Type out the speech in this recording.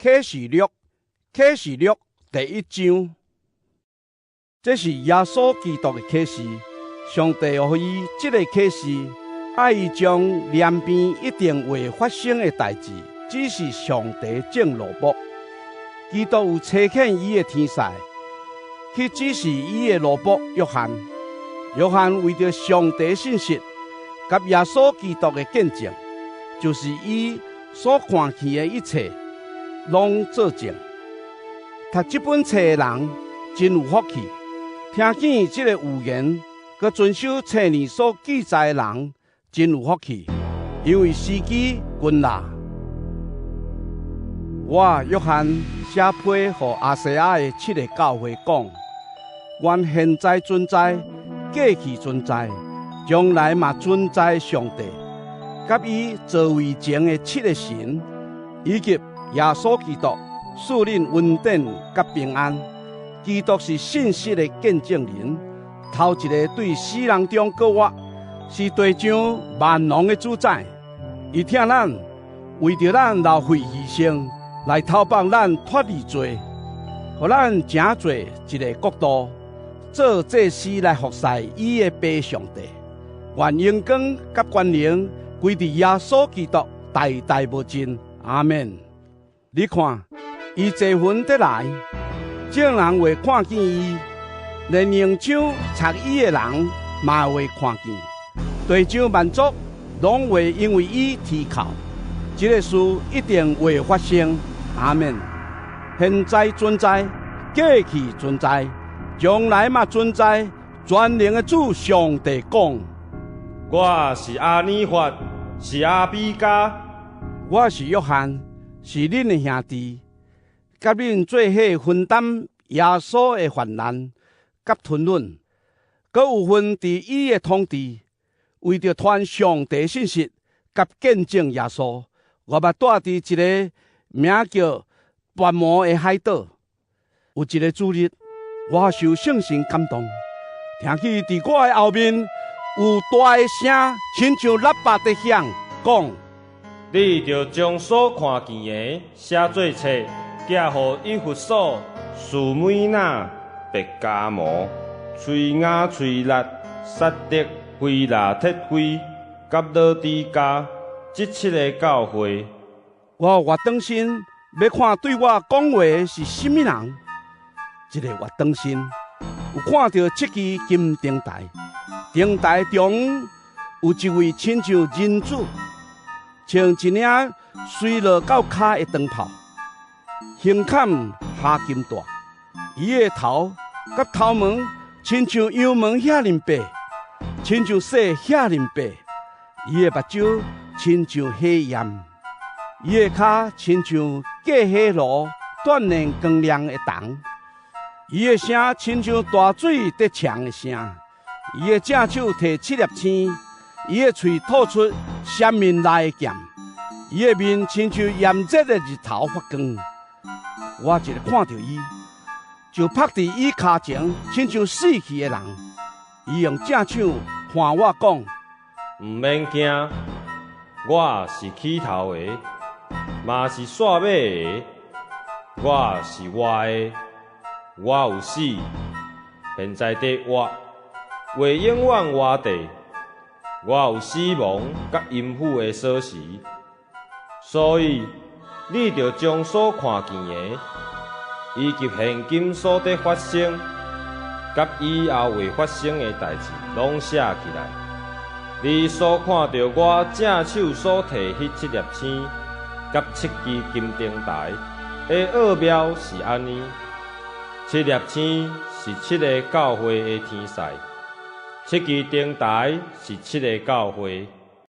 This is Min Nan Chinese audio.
啟示錄，啟示錄第一章，這是耶穌基督的啟示。上帝予伊這个啟示，愛伊將兩邊一定會發生的代誌指示上帝眾奴僕。基督有差遣伊的天使去指示伊的奴僕約翰。約翰為著上帝信實佮耶穌基督的見證，就是伊所看見的一切，攏做證。讀這本冊的人真有福氣，聽見這个預言，閣遵守冊裡所記載的人真有福氣，因為時機近啦。我約翰寫批予亞細亞的七个教會講：願現在存在、過去存在、將來嘛存在的上帝，佮伊座位前的七个神，以及耶穌基督，賜恁恩典佮平安。基督是信實的見證人，頭一个對死人中閣活，是地上萬王的主宰。伊疼咱，為著咱流血犧牲，來投放咱脫離罪，予咱成做一个國度，做祭司來服侍伊的爸上帝。願榮光佮權能歸佇耶穌基督，代代無盡。阿們。你看，伊坐雲佇來，眾人會看見伊，連用槍插伊的人嘛會看見。地上萬族攏會因為伊啼哭。這个事一定會發生。阿們。現在存在，過去存在，將來嘛存在，全能的主上帝講：我是阿爾法，是阿米迦。我是約翰，是恁的兄弟，佮恁做伙分擔耶穌的患難佮吞忍，閣有份佇伊的統治。為著傳上帝信息佮見證耶穌，我嘛蹛佇一个名叫拔摩的海島。有一个主日，我受聖神感動，聽見佇我的後面有大的聲，親像喇叭佇響，講：你著將所看見的寫做冊，寄予以弗所、士每拿、伯加摩、催雅催辣、撒狄、非拉鐵非、佮老底嘉這七个教會。我倚轉身欲看對我講話的是啥物人？一个倚轉身，有看著七支金燈臺，燈臺中有一位親像人子，穿一領垂落到跤的長袍，胸坎哈金帶。伊的頭佮頭毛親像羊毛遐爾白，親像雪遐爾白。伊的目睭親像火焰，伊的跤親像過火爐鍛鍊光亮的銅。伊的聲親像大水佇衝的聲。伊的正手提七粒星，伊的喙吐出閃面來的劍。伊的面親像炎熱的日頭發光。我一个看著伊，就仆佇伊跤前，親像死去的人。伊用正手挽我講：毋免驚，我是起頭的，嘛是煞尾的。我是活的，我有死，現在佇活，會永遠活著。我有死亡佮陰府的鎖匙，所以你著將所看見的，以及現今所佇發生，佮以後會發生的代誌，攏寫起來。你所看著我正手所提彼七粒星，佮七支金燈臺的奧妙是按呢：七粒星是七个教會的天使，七支燈臺是七个教會。